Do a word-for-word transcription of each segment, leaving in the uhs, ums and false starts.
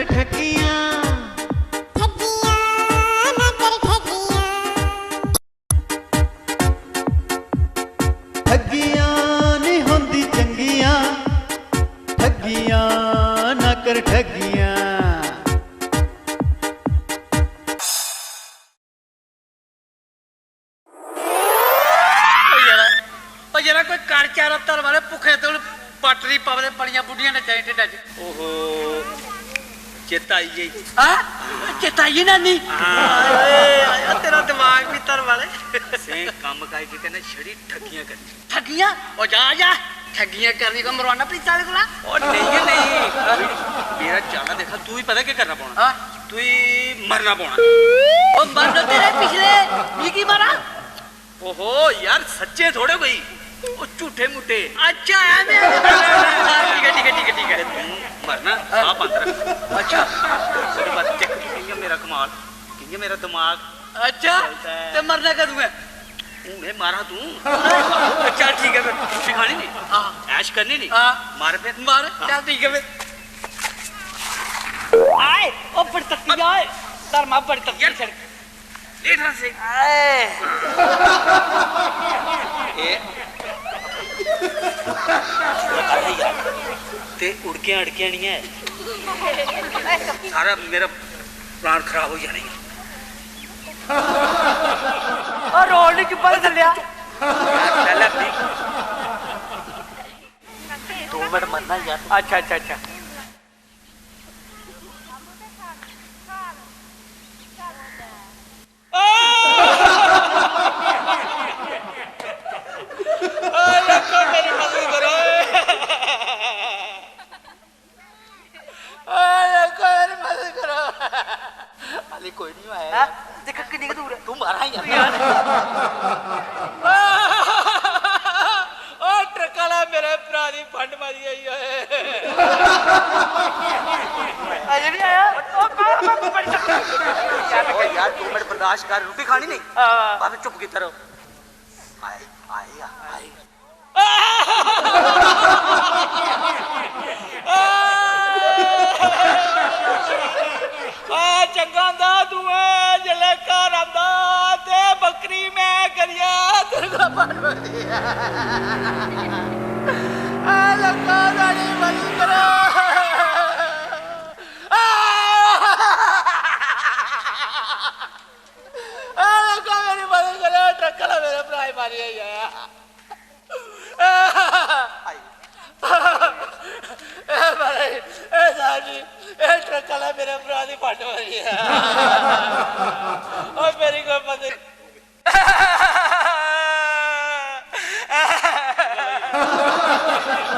ठगियां, ठगियां ना कर ठगियां। ठगियां नहीं होंदी चंगियां, ठगियां ना कर ठगियां। ओ यरा, ओ यरा, कोई कर चारा धर्म आह्ले, भुक्खे ते हून बाटरी पावे दे, बड़ियां बुड्ढियां नच्चा दियां ढिड्डा च। ओहो, चेता आई गेई। हां? चेता आई गेई नानी? हां। आए, आया तेरा दिमाग बी धर्म आह्ले। असें कम्म काज कीते ने, छड़ी ठग्गियां करनियां। ठग्गियां? ओ जा, जा, ठग्गियां करनी कोई मरवाना प्रीता आह्ले कोला? ओ नेईं, नेईं, मेरा जाना दिक्खा, तू ही पता केह् करना पौना। हां? तू ही मरना पौना। ओ मरना तेरे पिछले, मिगी मारा? ओहो यार, सच्चे थोड़े कोई, ओ झूठे मूठे। अच्छा, ऐ में। ठीक ऐ, ठीक ऐ, ठीक ऐ, ठीक ऐ। ते तू मरना, साह् बंद रख। अच्छा। ओह्दे बाद दिक्ख तू कि'यां मेरा कमाल, कि'यां मेरा दिमाग अच्छा, चलदा ऐ। ते मरना कदूं ऐ? हून एह् मारा तू। अच्छा, ठीक ऐ फिर। रुट्टी खानी नी? हां। ऐश करनी नी? हां। मार फिर। मार। हां। चल, ठीक ऐ फिर। आए, ओ बड़ी तत्ती आए। धर्मा बड़ी तत्ती यार, छड़। लेट हां से। आए। एह्। ते उड़कियां अड़कियां निं ऐ। सारा मेरा प्लान खराब होई जाना ई। ओ रोल निं चुप्पा ते चलेआ। पैह्लें अपनी दो मिनट मरना यार। अच्छा, अच्छा, अच्छा। ओए, लोको, मेरी मदद करो। ओए, लोको, मेरी मदद करो। हाली कोई नहीं आया हैं? यार। दिक्ख, किन्नी गै दूर ऐ। तू मारा यार। यार। ओ ट्रक आह्ला मेरे भ्रा दी फंड मारी आई ओए। अजें नहीं आया। ओ, ओ, ओ, ओ, ओ, यार, ओ यार, दो मिनट बर्दाश्त कर, रुट्टी खानी नहीं? हां। बाबे चुप कीता रहो। आए, आए, आए। आ, चंगा होंदा तूं, आ, जेल्लै घर आंदा ते बक्करी मैं करियै तेरे कोला बन बलदी। आ, लोको, साढ़ी मदद करो। आ, आ, लोको, मेरी मदद करो, ट्रक आह्ला मेरे भ्राऽ गी मारी आई आया। ए महाराज, ए साहब जी, ए ट्रक आह्ला मेरे भ्राऽ दी फंड मारी ऐ। ओ मेरी कोई मदद।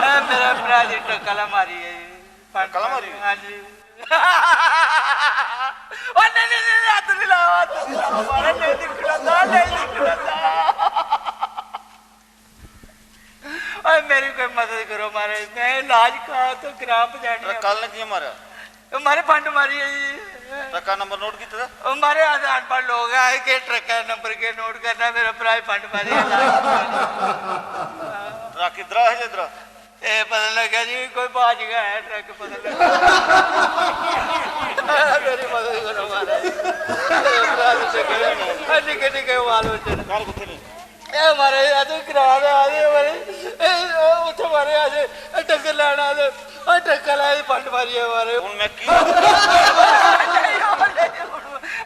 ए मेरे भ्राऽ दी ट्रक आह्ला मारी ऐ जी। ट्रक आह्ला मारी? हां जी। ओ नहीं, नहीं, नहीं, हत्थ नहीं लाओ, हत्थ नहीं लाओ, महाराज, नहीं दिक्खना था, नहीं दिक्खना था। ओए, मेरी कोई मदद करो, महाराज, मैं इलाज करा तो ग्राम पजानी है। ट्रक आह्ले ने कि'यां मारेआ? ओ, महाराज, फंड मारी है जी। ट्रक दा नंबर नोट कीते दा? ओ, महाराज, अस अनपढ़ लोग हैं, असें केह् ट्रक दा नंबर केह् नोट करना, मेरा भ्राऽ फंड मारी है। ट्रक इद्धरा है जां इद्धरा? ए, पता लग्गा जी, कोई बाज गै है, ट्रक पता लग्गा। मेरी मदद करो, महाराज। मेरे भ्राऽ दी चक्कर है। ए, निक्के निक्के बाल बच्चे न। घर कुत्थै ने? ए, महाराज, अस ग्रां दा आए दे, महाराज। ए, ओ, उत्थै, महाराज, अस डंगर लैन आए दे। ओ, ट्रक आह्ला एह् फंड मारी गेआ, महाराज। हून में की?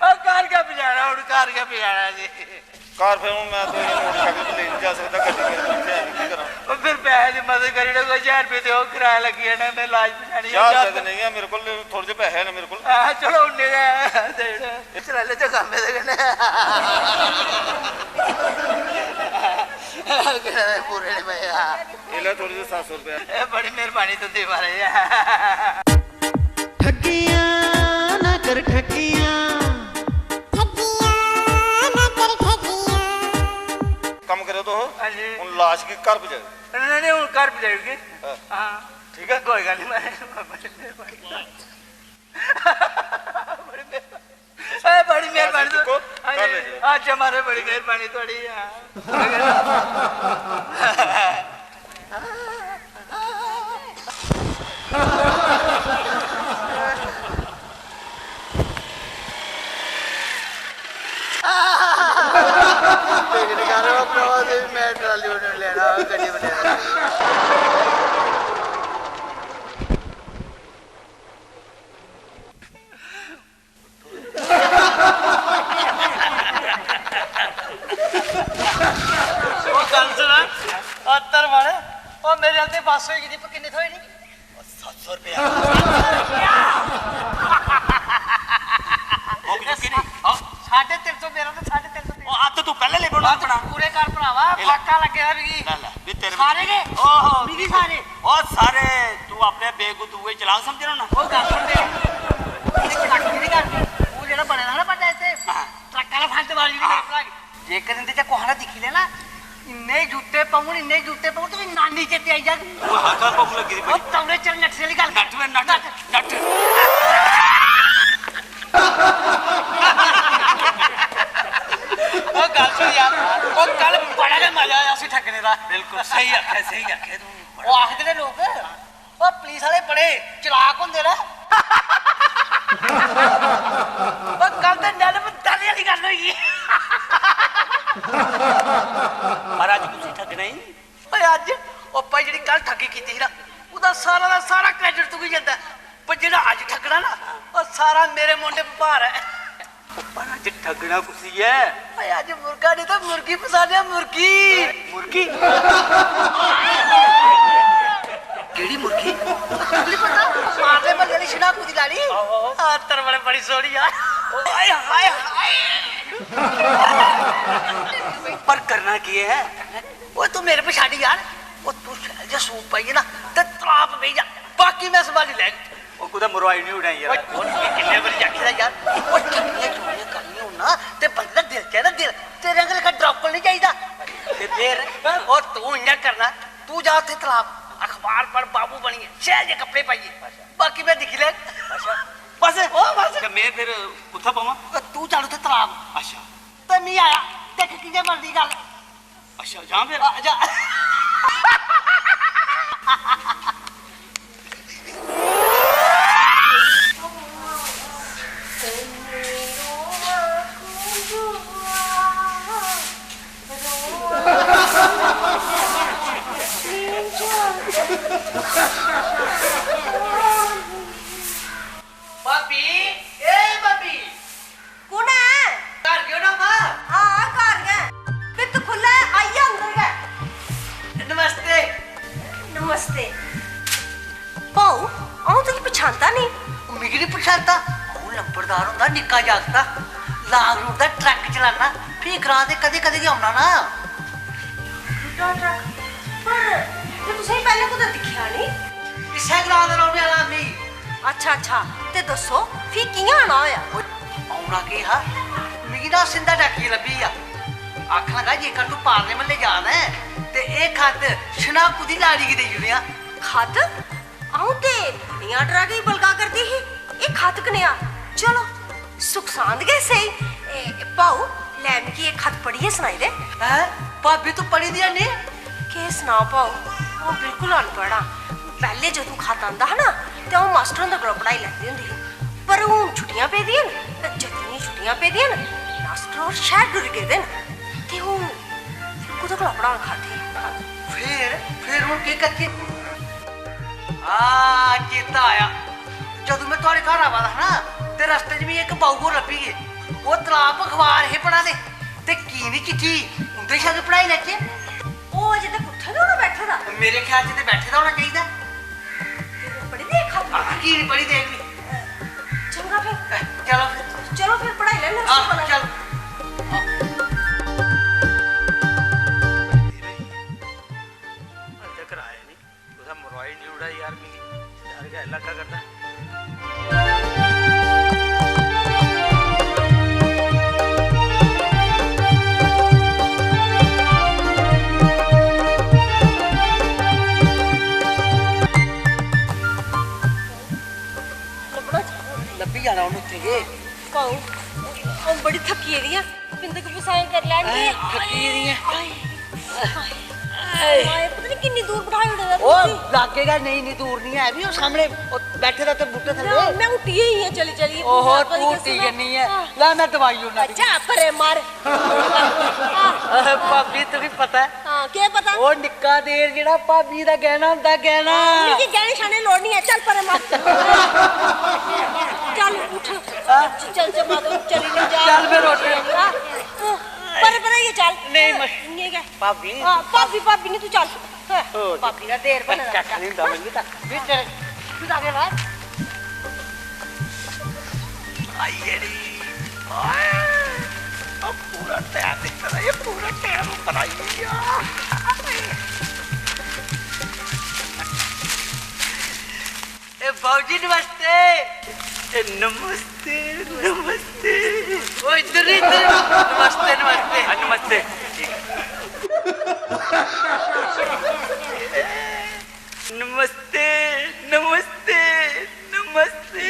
ओ, घर गै पजाना, हून घर गै पजाना जी। घर फिर हून मैं तो मोटरसाइकिल पर लेई निं जा सकदा, गड्डी मेरे कोल इत्थै है निं, की करां? ओ फिर पैसे दी मदद करी ओड़ो, कोई ज्हार रपेऽ देओ, किराया लग्गी जाना, में लाज पजानी ऐ। ज्हार रपेऽ ते नेईं ऐ मेरे कोल, थोह्ड़े जेह् पैसे न मेरे कोल। हां, चलो उन्ने गै देई ओड़ो। चला ले चंगा मेरे कन्नै। किराए पूरे निं पए आ। एह् लै थोह्ड़े जेह् सत्त सौ रपेआ। ए, बड़ी मेहरबानी तुं'दी, महाराज। ठग्गियां ना कर ठग्गियां। ठग्गियां ना कर ठग्गियां। कम्म करेओ तुस, हां जी। हून लाश गी घर पजाओ। नहीं, नहीं, हून घर पजाई ओड़गे। हां। हां। ठीक ऐ? कोई गल्ल नहीं, महाराज। बड़ी मेहरबानी। ए, बड़ी मेहरबानी। लाश गी चुक्को, हां जी। घर लेई जाओ। अच्छा, महाराज, बड़ी मेहरबानी थुआढ़ी। हां। पास होई गेदी, पर किन्ने थ्होए नी? सत्त सौ रपेआ। मुक्क चुक्की नी? हां। साढ़े तिन्न सौ मेरा ते साढ़े तिन्न सौ तेरा। ओह्, अद्ध तू पैह्लें लेई पौना बस अपना। पूरे घर भरावा, ए ले। फाका लग्गे दा मिगी। ले, ले, भी तेरे सारे गै? ओहो। मिगी सारे। ओह्, सारे तू अपने बेगू दूए चलाक समझना ना? ओह् गल्ल सुन दे। ओह् चलाकी दी गल्ल। ओह् जेह्ड़ा बने दा ना बंदा इत्थै, हां। ट्रक आह्ला फंड मारी ओड़ी मेरे भ्राऽ गी। जेकर इंदे च कुसै ने दिक्खी लेआ ना, इन्ने जूते पौन, इन्ने जूते पौन, तुगी नानी चेते आई जाग। ओह् हर घर भौंकू लग्गी दी बड़ी। ओह् तौले चल, नट्ठने आह्ली गल्ल कर। नट्ठ वे, नट्ठ, नट्ठ। ओह् गल्ल सुन यार, ओह् कल बड़ा गै मजा आया उसी ठग्गने दा। बिल्कुल स्हेई आखेआ, स्हेई आखेआ तूं। ओह् आखदे ने लोक, ओह् पुलिस आह्ले बड़े चलाक होंदे न। ओह् कल ते नैह्‌र बदाली आह्ली गल्ल होई गेई। पर अज्ज कुसी ठग्गना ई? ओए अज्ज ओह् भाई जेह्ड़ी कल ठग्गी कीती ही ना, ओह्दा सारा दा सारा credit तुगी जंदा ऐ। पर जेह्ड़ा अज्ज ठग्गना ना, ओह् सारा मेरे मुंढे पर भार ऐ। पर अज्ज ठग्गना कुसी ऐ? ओए, अज्ज मुर्गा निं ते मुर्गी फसाने आं, मुर्गी। मुर्गी? केह्ड़ी मुर्गी? तुगी पता, मारले म्हल्ले आह्ली शनाकू दी लाड़ी? आहो, आहो। आ, तरबड़े बड़ी सोह्नी यार। हाय, हाय, हाय। पर करना केह् ऐ? ओए, तूं मेरे पिछाड़ी यार। ओए, तूं शैल जेहा सूट पाइयै ना ते तलाऽ च बेही जा, बाकी में संभाली लैङ। ओह् कुतै मरोआई निं ओड़ै यार। ओए, ओए, किन्ने बारी आखे दा यार, ओए, चंगियां चुंगियां करनियां होन ना, ते बंदे दा दिल चाहिदा, दिल। तेरे आंह्गर लेखा डरौकल निं चाहिदा। ते फिर? ओए, तूं इ'यां करना, तूं जा उत्थै तलाऽ, अखबार पढ़, बाबू बनियै, शैल जेह् कपड़े पाइयै। अच्छा। बाकी में दिक्खी लैङ। अच्छा। बस? ओह् बस। ते में फिर कुत्थै पवां? ओए, तूं चल उत्थै तलाऽ। अच्छा। ते मी आया, दिक्ख कि'यां बनदी गल्ल। अच्छा, जां फिर? आ, जा। भाभी, ए भाभी। कु'न ऐ? घर गै ओ ना, मां? हां, घर गै। भित्त खु'ल्लै, आई जा अंदर गै। नमस्ते। नमस्ते। भाऊ, अ'ऊं तुगी पछानदा नेईं। मिगी निं पछानदा? अ'ऊं लंबड़दार होंदा, निक्का जागत हा। लाग रूट दा ट्रक चलाना, फ्ही ग्रां दे कदें-कदें गै औना ना। लंबड़ा ट्रक? पर में तुसेंगी पैह्लें कुतै दिक्खेआ नेईं। इस्सै ग्रां दा रौह्ने आह्ला आं में। अच्छा, अच्छा, ते दस्सो, फ्ही कि'यां आना होएआ? ओए, औना केह् हा? मिगी ना सिंधा डाकिया लब्भी गेआ। आखन लगा, "जेकर तूं पारले म्हल्ले जा दा ऐं, ते एह् खत शनाकू दी लाड़ी गी देई ओड़ेआं।" खत? अ'ऊं ते बड़ियां डरा गई बलगा करदी ही, एह् खत कनेहा? चलो, सुख सांद गै सेही। ए, भाऊ, लै मिगी एह् खत पढ़ियै सनाई दे। हैं? भाभी, तूं पढ़ी दी हैनी? केह् सनां भाऊ, अ'ऊं बिल्कुल अनपढ़ आं। पैह्लें जदूं खत आंदा हा ना, ते अ'ऊं मास्टर हुंदे कोला पढ़ाई लैंदी होंदी ही, पर हून छुट्टियां पेदियां न, ते जदूं दियां छुट्टियां पेदियां न, मास्टर होर शैह्र टुरी गेदे न, ते हून कु'दे कोला पढ़ान खत? फिर, फिर हून केह् करचै? आ, चेता आया, जदूं में थुआढ़े घर आवा दा हा ना, ते रस्ते च मिगी इक बाऊ होर लब्भी गे। ओह् तलाऽ पर अखबार हे पढ़ा दे, ते की निं चिट्ठी उं'दे शा गै पढ़ाई लैचै? ओह् अजें तक उत्थै गै होना बैठे दा? मेरे ख्याल च ते बैठे दा होना चाहिदा। ते में पढ़ी देग खत? हां, की निं पढ़ी देग बी? चंगा फिर। चलो फिर। चलो फिर, पढ़ाई लैन्ने आं, हां, उसी भला। चल। हां। अजें तक आया निं। कुतै मरोआई निं ओड़ै यार मिगी, डर गै लग्गा करदा। लब्भना चाहिदा। लब्भी जाना उ'न्नै उत्थै गै। पाओ, अ'ऊं बड़ी थक्की गेदी आं। बिंद क बसांऽ करी लैन दे। ऐ, थक्की गेदी ऐं। हाय, हाय। हाय, पता निं किन्नी दूर बठाई ओड़े दा ओह् तुसें। लागै गै नेईं, इन्नी दूर निं ऐ। भी ओह् सामनै ओह् बैठे दा ते बूह्टे थल्ले। में, में हुट्टी गेई आं चली चली। ओहो, तूं हुट्टी जन्नी ऐं। हां। लै, में दबाई ओड़ना तुगी। अच्छा, परे मार। हां। अरे भाभी, तुगी पता ऐ? हां, केह् पता? ओह् निक्का देर जेह्ड़ा भाभी दा गैह्ना होंदा, गैह्ना। हां, मिगी गैह्ने शैह्ने लोड़ निं ऐ। चल परे मार। चल, उठ। हां? चल, चल, माता, चली निं जा। चल, में रोटी। हां? परे, परे होइयै चल। नेईं, में इ'यां गै। भाभी। हां, भाभी, भाभी निं, तूं चल। भाभी दा देर बने दा। कक्ख निं होंदा, मिगी कक्ख निं। फिर तेरे, तू जाके बाहर। आई जेड़ी, ओए, ओ पूरा टैम दित्ते दा, ये पूरा टैम बनाई गेआ। ए बाबू जी नमस्ते। ए नमस्ते, नमस्ते। ओ इधर, इधर। नमस्ते, नमस्ते। हाँ, नमस्ते। ठीक। नमस्ते, नमस्ते, नमस्ते।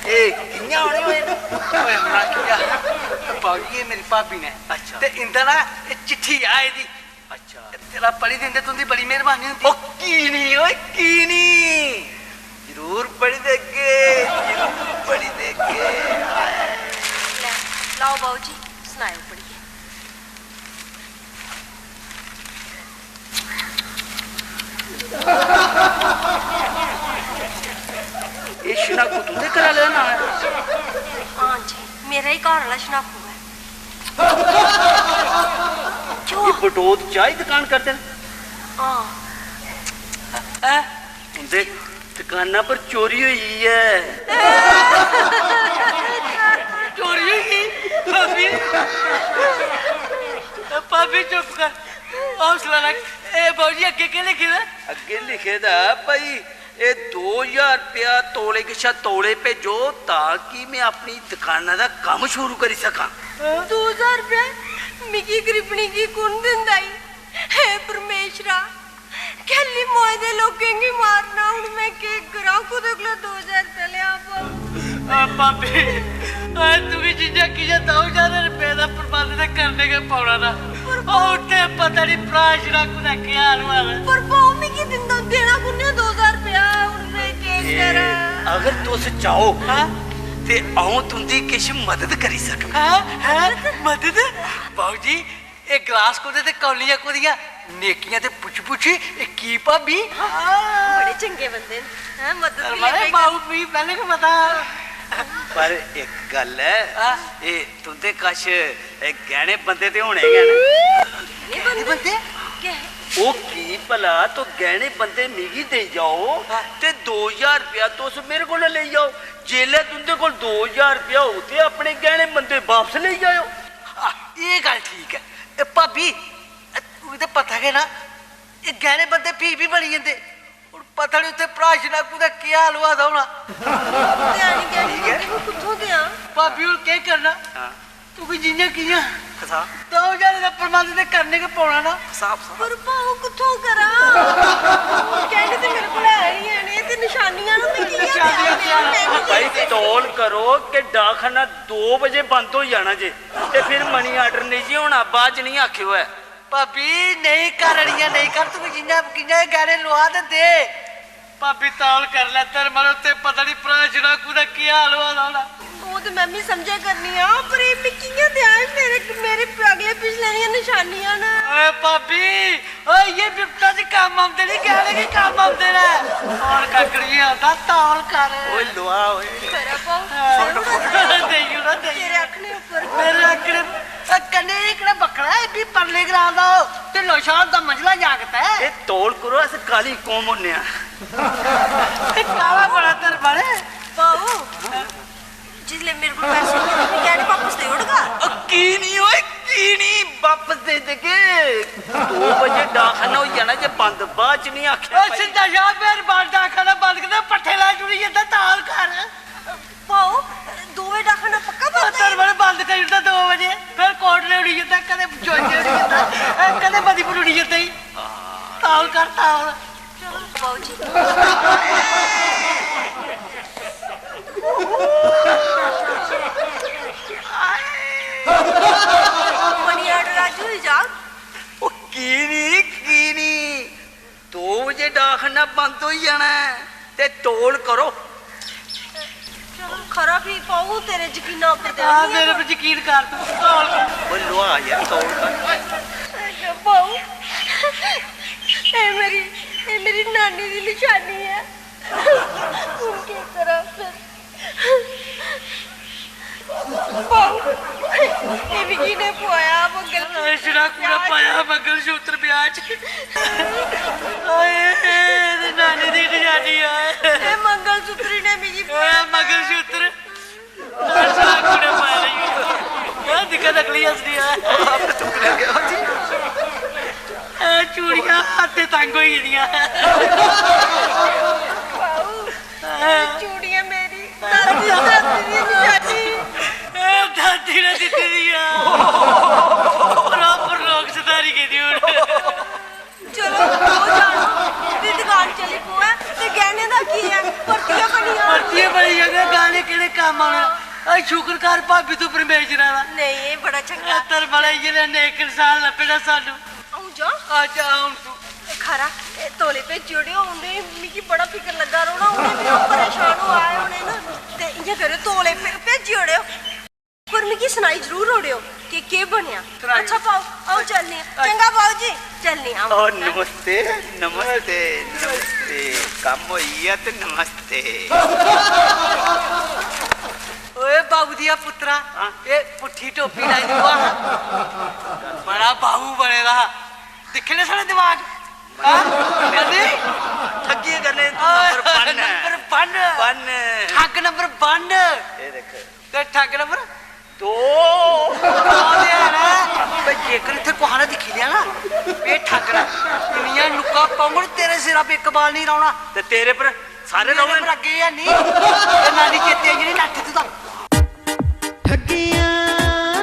ए, कि'यां होने होए न? ओए, मरा क्या? बाबू जी, ये मेरी भाभी ने। अच्छा। ते इंदा ना, ए, चिट्ठी आए दी। अच्छा। तेरा पढ़ी दिंदे, तुंदी बड़ी मेहरबानी होंदी। ओ, की नहीं, ओए, की नहीं? जरूर पढ़ी देगे, जरूर पढ़ी देगे। ले, लाओ बाबू जी, सनाओ पढ़िए। ये शनाकू तुंदे घरै आह्ले दा नांऽ ऐ? हां जी, मेरा ही घर आह्ला शनाकू ऐ। क्यों? ये बटोत चाय दुकान करदे न? हां। हैं? उंदे दुकाना पर चोरी होई गेई ऐ। चोरी होई गेई? भाभी, भाभी चुप कर, हौसला रख। ए बाबू जी, अग्गें केह् लिखे दा? अग्गें लिखे दा, भाई, ए दो ज्हार रपेआ तौले कशा तौले भेजो, तां कि में अपनी दुकाना दा कम्म शुरू करी सकां। दो ज्हार रपेआ? मिगी गरीबनी गी कु'न दिंदा ई? हे परमेशरा, कैल्ली मोए दे लोकें गी मारना? हुन मैं केह् करां? कु'दे कोला दो ज्हार रपेआ लेआ, भाऊ? आ, भाभी, आ, तुगी जि'यां कि'यां दो ज्हार रपेऽ दा प्रबंध ते करने गै पौना ना। पर ओ, उत्थै पता निं भ्राऽ छड़ा कुतै केह् हाल होआ दा। पर भाऊ, मिगी दिंदा, देना कु'न्नै दो ज्हार रपेआ? हुन मैं केह् ए, करां? अगर तुस चाहो, हां? ते अ'ऊं तुं'दी किश मदद करी सकनां। हां? हां? मदद? भाऊ जी, एह् गलास कोह्दे ते कौलियां कोह्दियां? नेकियां ते पुच्छ पुच्छ, एह् की भाभी? बड़े चंगे बंदे न, हैं, मदद अरे भी माए, लेते बाऊ, मिगी पैह्लें गै पता। पर इक गल्ल ऐ, हां? एह् तुं'दे कश, एह् गैह्ने बंदे ते होने गै न। गैह्ने बंदे? केह्? ओह् की भला, तुस गैह्ने बंदे मिगी देई जाओ, हां। ते दो ज्हार रपेआ तुस मेरे कोला लेई जाओ। जेल्लै तुं'दे कोल दो ज्हार रपेआ होग ते अपने गैह्ने बंदे बापस लेई जाएओ। आ, एह् गल्ल ठीक ऐ। ए, भाभी, ए, तुगी ते पता गै ना, एह् गैह्ने बंदे फ्ही बी बनी जंदे। हुन पता निं उत्थै भ्राऽ शनाकू दा केह् हाल होआ दा होना। गैह्ने, गैह्ने ठीक ऐ। बंदे में कुत्थों देआं? भाभी, हुन केह् करना? हां। तुगी जि'यां कि'यां फसा। दो ज्हार दा प्रबंध ते करने गै पौना ना। फसा, फसा। पर भाऊ, कुत्थों करां? गैह्ने ते मेरे कोल है निं हैन, एह् ते नशानियां न, में कि'यां देआं? भाई, तौल करो कि डाकखाना दो बजे बंद होई जाना जे, ते फिर money order नेईं जी होना, बाद च निं आखेओ ऐ। भाभी, नेईं कर अड़ियां, नेईं कर, तूं जि'यां कि'यां एह् गैह्ने लोआ ते दे। भाभी, तौल कर लै, तेरे मरो ते पता निं भ्राऽ शनाकू दा केह् हाल होआ दा होना। ओह् ते में बी समझा करनी आं, पर एह् में कि'यां देआं? एह् मेरे, मेरे अगले पिछले दियां नशानियां न। ओए भाभी, ओए, इ'यै बिपता च कम्म औंदे न, गैह्ने गै कम्म औंदे न। और कक्ख निं औंदा, तौल कर। ओए लोआ, ओए। खरा पाओ, हां। देई ओड़ो, देई ओड़ो। देई ओड़ो, देई तेरे ओड़ो। आखने उप्पर। मेरे आखने, ए, कन्नै एह् केह्ड़ा बक्खरा ऐ? एह् बी परले ग्रां दा ओह् ढिल्लो शाह दा मंझला जागत ऐ। एह् तौल करो, अस काली कौम होन्ने आं। ते काला बड़ा धर्मा ने। भाऊ, जिसलै मेरे कोल पैसे होङन, ते गैह्ने बापस देई ओड़गा? ओ, की निं ओए, की निं? बापस देई देगे। दो बजे डाकखाना होई जाना जे बंद, बाद च निं आखेआ ओ, भाई। सिद्धा शाह मेहरबान, डाकखाना बंद कर, पट्ठे लाई टुरी जंदा, ताल कर। भाऊ, दो बजे डाकखाना पक्का बंद है? धर्मा ने बंद करी ओड़दा दो बजे, फिर कोटले उठी जंदा, कदें जोजे उठी जंदा, ए, कदें मधीपुर उठी जंदा ई। ताल कर, ताल। चलो, भाऊ जी। Money order अज्ज होई जाग। ओ, की निं, की निं? दो बजे डाकखाना बंद होई जाना ऐ ते तौल करो। चलो, खरा फ्ही, पाऊ तेरे यकीना उप्पर ते हां, मेरे पर यकीन कर तू, तौल कर। ओए लोआ यार, तौल कर। पाऊ, एह् मेरी, एह् मेरी नानी दी नशानी ऐ। हून केह् करां फिर? बाऊ, एह् मिगी इ'नें पोआया मंगल सूत्र। छड़ा कुड़ा पाया मंगल सूत्र ब्याह च। हाय, एह् ते नानी दी नशानी ऐ। एह् मंगल सूत्र इ'नें मिगी पोआया। मंगल सूत्र। छड़ा कुड़ा पाया। एह् दिक्खा नकली हसदी ऐ। एह् चूड़ियां हत्थ ते तंग होई गेदियां। बाऊ, एह् चूड़ियां मेरी दादी, दादी दी नशानी। ए, दादी ने दित्ती दी आ। बराबर लोक सधारी गेदी हून। चलो, ओह् जानो, ते दुकान चली पोऐ, ते गैह्ने दा केह् ऐ? परतियै बनी जाना। परतियै बनी जाना, गैह्ने केह्ड़े कम्म आना? आ, शुकर कर भाभी तू परमेश्वरै दा। नेईं, एह् बड़ा चंगा। ए, तर बड़ा इ'यै नेहा नेक इंसान लब्भे ना सानू। अ'ऊं जां? आ जा हून तू। खरा, एह् तौले भेजी ओड़ेओ, उ'नें मिगी बड़ा फिकर लग्गा रौह्ना, उ'नें बी परेशान होआ दे होने न, ते इ'यां करेओ, तौले भे-, भेजी ओड़ेओ। पर मिगी सनाई जरूर ओड़ेओ कि केह् बनेआ। सनाई। अच्छा पाओ, अ'ऊं चलनी आं। अच्छा। चंगा पाओ जी, चलनी आं अ'ऊं। ओ, नमस्ते, नमस्ते, नमस्ते। कम्म होई गेआ ते नमस्ते। ओए बाबू दिया पुत्तरा, हाँ? एह् पुट्ठी टोपी लाई दी बा। बड़ा बाबू बने दा। दिक्खे ने साढ़े दिमाग? हाँ? कदे? ठग्गियां करने च तू ओए, number one ऐ। Number one। One। ठग number one। एह् दिक्ख। ते ठग number? दो। दो ते है ना। बे जेकर इत्थै कुसै ने दिक्खी लेआ ना, एह् ठग ना। इन्नियां नुक्कां पौङन, तेरे सिरा पे इक बाल निं रौह्ना। ते तेरे पर सारे तेरे रौह्ने। पर अग्गें है निं। ते नानी चेते आई जानी, नट्ठ तूं तां। ठग्गियां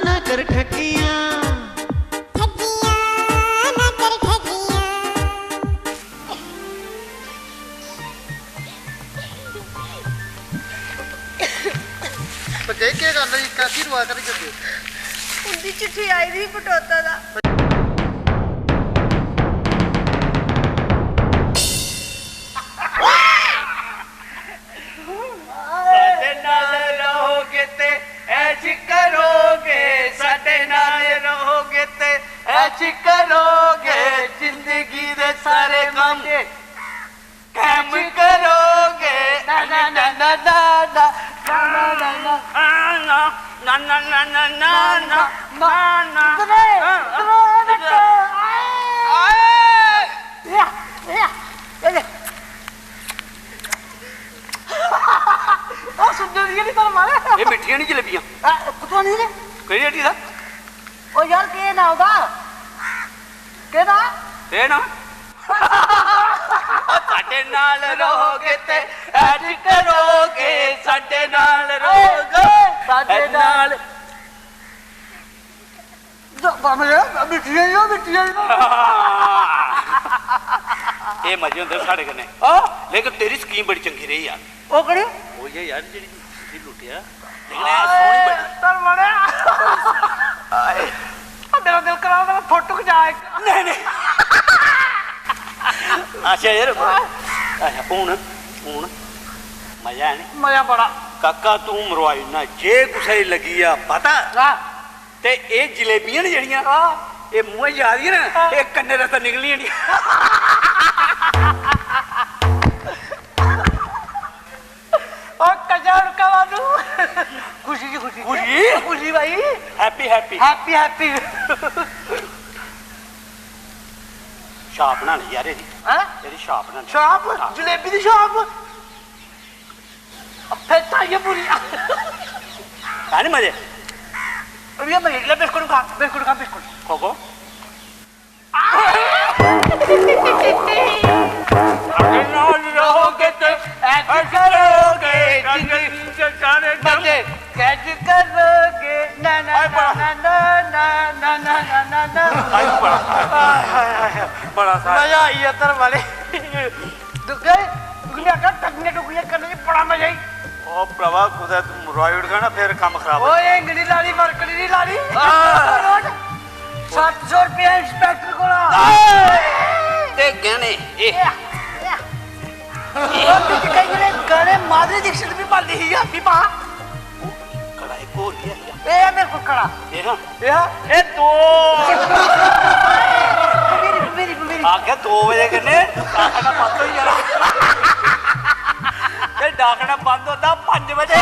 ना कर ठग्गियां। ठग्गियां ना कर ठग्गियां। भरजाई, केह् गल्ल होई? कैसी रोआ करी जंदे? उं'दी चिट्ठी आई दी ही बटोता दा। साढ़े नाल रहोगे ते ऐश करोगे, साढ़े नाल रहोगे ते ऐश करोगे, जिंदगी दे सारे गम कैश करोगे। ना, ना, ना, ना। ना, ना, ना, ना। इधर, इधर, इधर। आए। या, या, ये ले। ओ सुंदर जी, नहीं तर मारे। ये मिट्ठियां नहीं जलेबियां। आ, कुत्थों नहीं रे? कहीं हट्टी दा? ओ यार, केह् नांऽ ओह्दा? केह् नांऽ? केह् नांऽ? ओ साढ़े नाल रहोगे ते ऐश करोगे, साढ़े नाल रहोगे, साढ़े नाल। द-, बाबा जी, मिट्ठियां ही ओ, मिट्ठियां ही ओ। एह् मजे होंदे साढ़े कन्नै। हां? लेकिन तेरी scheme बड़ी चंगी रेही यार। ओह् केह्ड़ी? ओह् ये यार, जेह्ड़ी तुसी लुट्टेआ। लेकिन ऐ सोहनी बड़ी। तर मड़ेआ। हाय। ओ मेरा दिल करा दा, मैं फोटो खिचा इक। नहीं, नहीं। अच्छा यार, अच्छा, हून, हून मजा है नी? मजा बड़ा। काका, तू मरोआई ना, जे कुसै गी लग्गी गेआ पता, हां। ते एह् जलेबियां न जेह्ड़ियां, हां। एह् मुंहै जा दियां न, हां। एह् कन्नै रस्ता निकलनियां निं। ओ कजा रुका वालू। खुशी जी, खुशी जी। खुशी? खुशी भाई। Happy, happy। Happy, happy। छाप बनानी यार एह्दी। हैं? एह्दी छाप बनानी। छाप? हां। जलेबी दी छाप? फेर ताइये पूरी। है नी मजे? भैया, मैं ले बिस्कुट खा, बिस्कुट खा, बिस्कुट। खो खो। रहोगे तो ऐश करोगे, जिंदगी के सारे गम। मजे कैश करोगे, ना, ना, हाय बड़ा। ना, ना। हाय बड़ा। हाय, हाय, हाय, हाय। बड़ा सारा। मजा आई गेआ, तर वाले। दुग्गे, तुगी मैं आखेआ टकनियां टुकनियां करने च बड़ा मजा आई। ओ भ्रावा, कुतै तू मरोआई ओड़गा ना, फिर कम्म खराब होई ओए, जाना। एंगली लानी, मरकड़ी नहीं लानी। आ। रोज सत्त सौ रुपया इंस्पेक्टर कोला। आ। ते गैह्ने, एह्। एह्, एह्। ओ, बिच कई जेह्ड़े गाने माधुरी दीक्षित भी पांदी ही, हाथी पा। कड़ा इक होर बी आई गेआ। एह् ऐ मेरे कोल कड़ा। एह् ना? एह्? एह् दो। मेरी, मेरी, मेरी। आखेआ दो बजे कन्नै डाकना बंद होई जाना। ते डाकना बंद होंदा पंज बजे।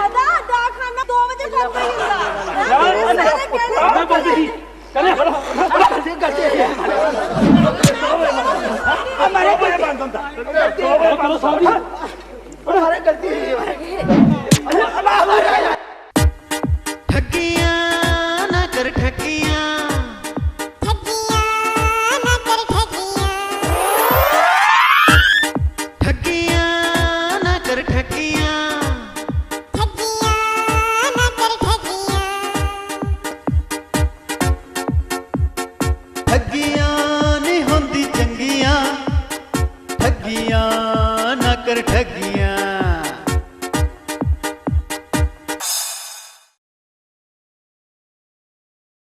पता, डाकखाना दो बजे बंद होई जंदा। यार, सारे कहने मैं बंद ही। कने? हमारे बंद होता। चलो, साहब जी। अरे, गलती हुई है भाई। ठगियां ना कर, ठगियां। ठग्गी